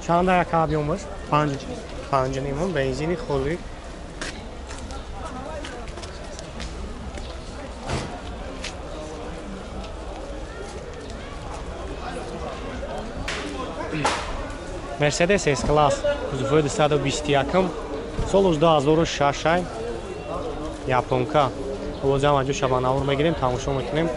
Чанд як объёмаш? 5 5.5 бензини холӣ. Mercedes S-Class кузови 221 солаш 2006 японка. Ҳозир ҳам аҷо шабанавор мегирем, тамошо мекунем.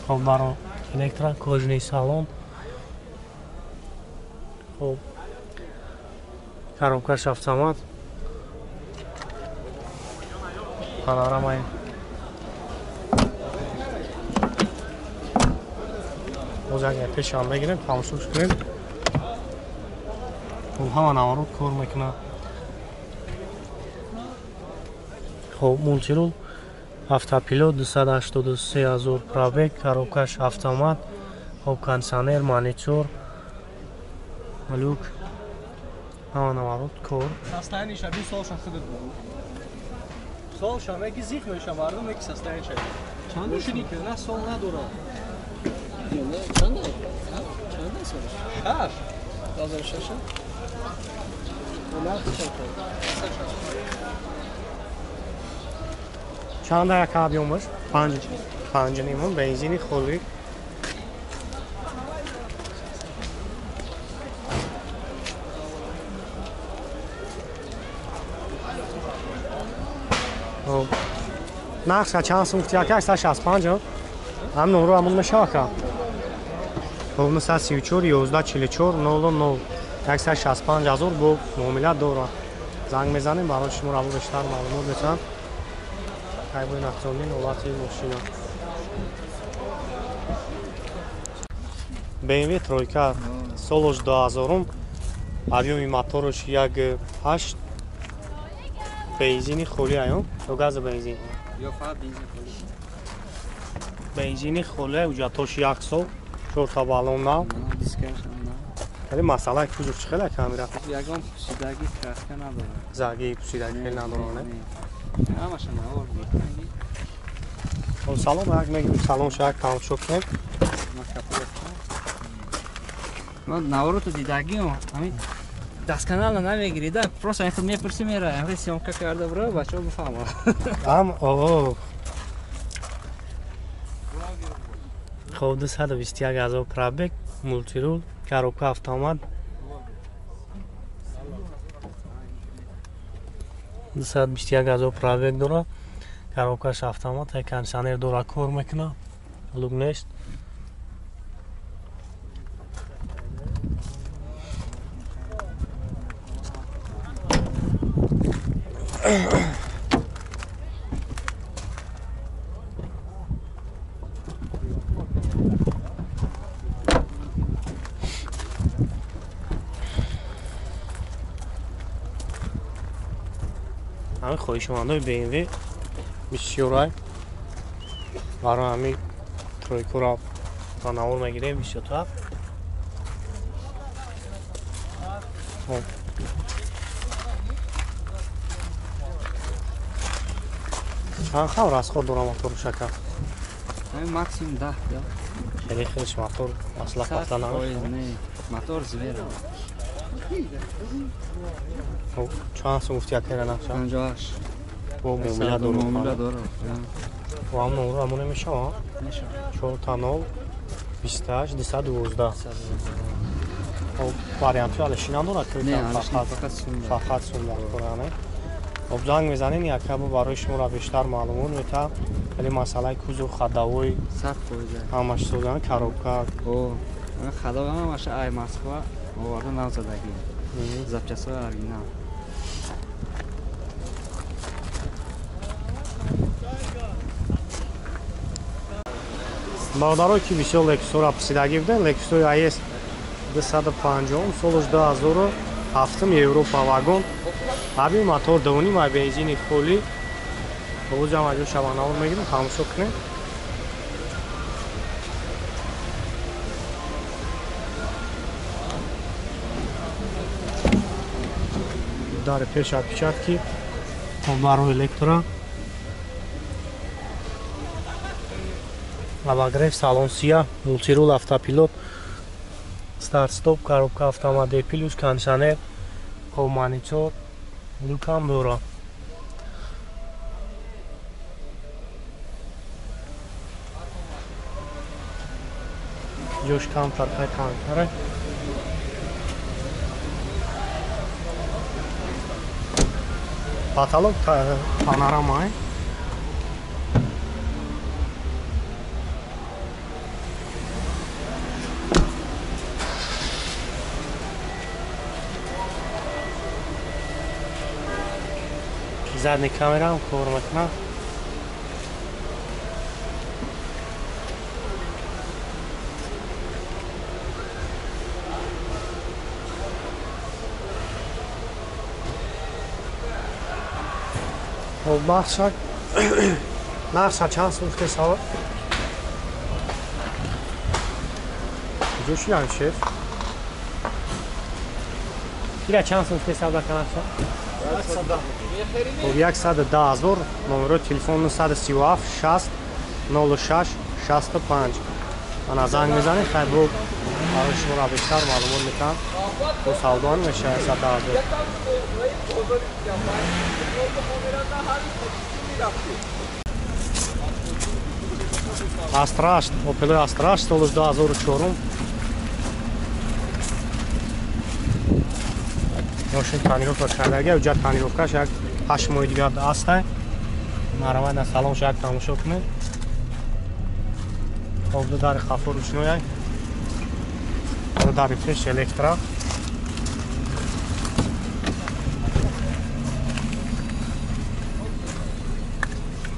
Хоб баро электро кожаный салон. Хоб коробкаш автомат. Панорамаи. Боз агар пешам бигирем, тамошош кунем. Хоб ҳама наворот кор мекунад. Хоб мультирул, автопилот, 283 000 пробег, коробкаш автомат, хоб кондиционер, монитор, люк, ҳама наворот кор. Состояние 20 солша худат буд. Солша меги зих меша мардум меги состояние ша. Мошини ки на сол надорад. Чанд? Чанд солаш? 6. 2006. Нарх чанд? Чанд як объёмаш? 5 5.5 бензини холӣ. Хоб нархша чанд сум гуфти ака? 165. Ҳам номро ҳамон мешава ака? Хоб 934 11 44 00 165 000 бо муомила дорад. Занг мезанем барои шумо раву бештар маълумот метавонам. Кайбои нақлиётии ҳолати мошина. BMW тройка солаш 2000, объёми мотораш 1.8, бензини холӣ аю ё гази бензин? Ё фақат бензин холӣ. Бензини холӣ, ҳуҷҷатош 1 сол, 4 та баллон нав. Вале масъалаи кузов чӣ хеле камера? Ягон пӯсидагӣ краска надорад. Заги пӯсидагӣ хеле надорад, не? Ҳамаша навор мекунӣ. Хоб салон як мегирем, салон шак тамошо кунем. Ман наворото дидагиам, ҳамин дастканал намегирӣ да, просто ин мепурсӣ мера, ҳамин съёмка карда бро, бачаҳо бифаҳманд. Ам о. Хоб 221 000 пробег, мультирул, коробка автомат. 221 000 пробег дорад, коробкаш автомат, кондиционер дорад, кор мекунад, люк нест. Ҳамин хоҳишмандои BMW бисёрай. Барои ҳамин тройкура ба навор мегирем бисёртар. Хоб чанд хав расход дорам мотору шака? Ҳамин максимум 10 да. Хеле хелеш мотор асла пафта намешавад. Не, мотор звера. Хоб чанд сум гуфти акайра нақша? 58. Бо муомила дорад. Муомила дорад. Бо ҳам номро ҳамон намешавад? Мешавад. 4 та 0 28 212. Хоб вариантҳои алиши надорад ки фақат сум дорад, не? Хоб занг мезанем, якабо барои шуморо бештар маълумот метаҳад. Вале масъалаи кузов, ходовой 100%. Ҳамаш созан, коробка. О, ходовой ҳамаша ай Москва оварда навзадагӣ. Запчастҳои оригинал. Бародарое ки бисёр Lexus-ро пурсидагӣ буданд, Lexus IS 250 солаш 2007 Европа вагон, ҳамин мотор 2.5 ай бензини холӣ. Ҳозир ҳам аҷо шабанавор мегирем, тамошо кунем. Дар пеш отпечатки. Хоб баро электро. Обогрев, салон сия, мультирул, автопилот, старт-стоп, коробка автомат D+, кондиционер, хоб монитор, люкам дора. Ҷош камтар хай тангтаре. Потолок панорама. Задний камера кор мекунад. Хоб нақша чанд сум гуфте савол? Куҷо шудам шеф? Кира чанд сум гуфте савда нақша? Хоб 110 000, номерои телефон 937 60 06 65. Ана занг мезанед, хай бо барои шуморо бештар маълумот метаҳам. Бо савдоан мешавад 110 000. Astra 8, Opel Astra 8 соли 2004. Мошин тонировка кардагӣ, уҷа тонировкаш як 8 моҳи дигар аст. Марамад на салонш як тамошо кунед. Хоб ду дари хафо ручной, ду дари пеш электро.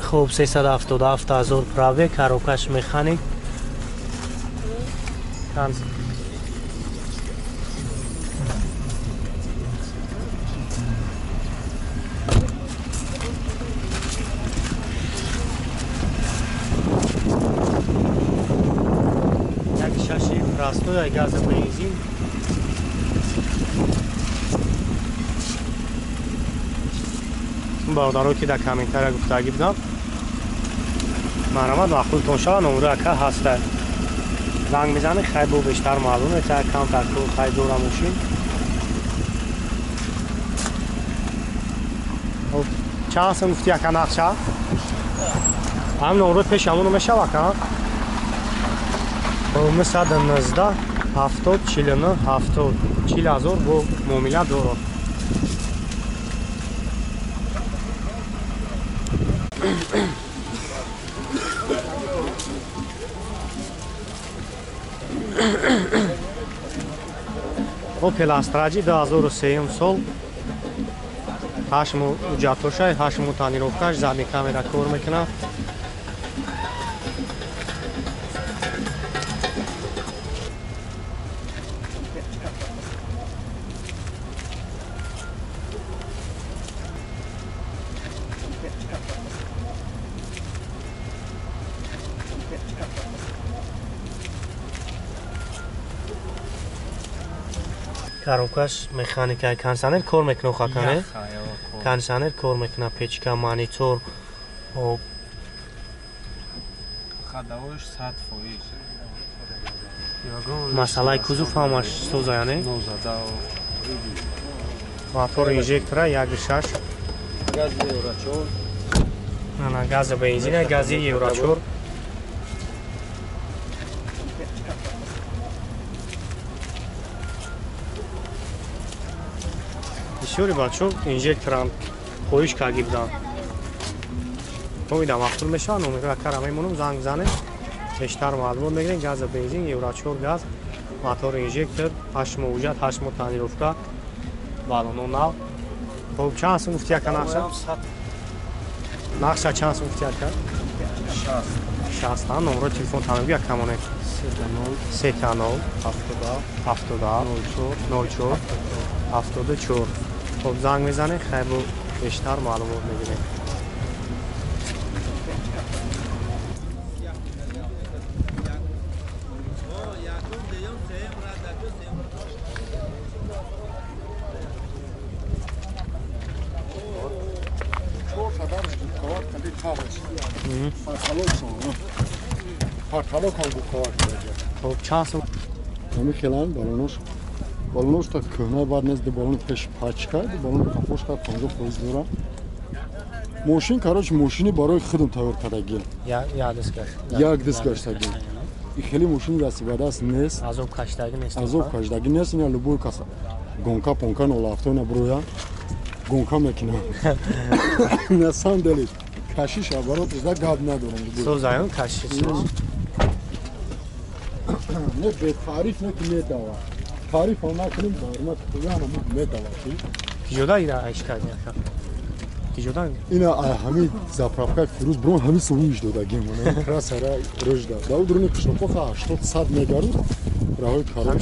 Хоб 377 000 пробег, коробкаш механик. Як шаши простой, газ бензин. Бародаро ки дар комментария гуфтагӣ будам, марҳамат маъқултон шава, номерои ака ҳаста. Занг мезанед, хай бо бештар маълум метавад, камтар кор хай дора мошин. Хоб чанд сум гуфти ака нақша? Ҳам номерои пеш ҳамоно мешава ака? 919 70 49 70 40 000 бо муомила дорад. Opel Astra G 2003 сол, 8 моҳ ҳуҷҷатошай, 8 моҳ тонировкаш, задний камера кор мекунад. Коробкаш механика, кондиционер кор мекунад, хакане? Кондиционер кор мекунад, печка, монитор, об. Ходовош 100%. Масалаи кузов ҳамаш соза, яъне? Мотор инжектора 1.6. Гази Евро 4. Ана гази бензина, гази Евро 4. Бисёри бачаҳо инжекторам хоҳиш карда буданд. Умедам маъқул мешавад, номерои акара мемонам, занг занед, бештар маълумот мегирем. Гази бензин, Евро 4 газ, мотор инжектор, 8 моҳ ҳуҷҷат, 8 моҳ тонировка, баллоно нав. Хоб чанд сум гуфти ака нақша? Нақша чанд сум гуфти ака? 60. 60. Номерои телефон тамоми ака монед. 3 0 77 04 74. Хоб занг мезанед, хай бо бештар маълумот мегирем. Потолок ҳам гукова кардаги. Хоб, чанд сум? Ҳами хелан балонош. Балонош та кӯҳна бад нест, ду балони пеш пачка, ду балони қафош ка 50% дора. Мошин, короче, мошини барои худам тайёр кардагӣ. Як дискаш. Як диск гаштагӣ. И хеле мошини дасти ба даст нест. Азоб каштагӣ нест. Азоб каштагӣ нест, ина любой кас гонка понка нолафто ина броя гонка мекунам. На самом деле кашиш оборот да гап надорам. Созаён кашиш. Не бе таъриф не ки медава. Таъриф ҳам накунем, барма куяна медава ки. Киҷода ира айш кардӣ ака? Киҷода? Ина ҳами заправка Фирӯз брон ҳами сувиш додагим. Трасса рожда. Да удруни қишлоқҳо 80 100 мегаруд. Раҳои короче.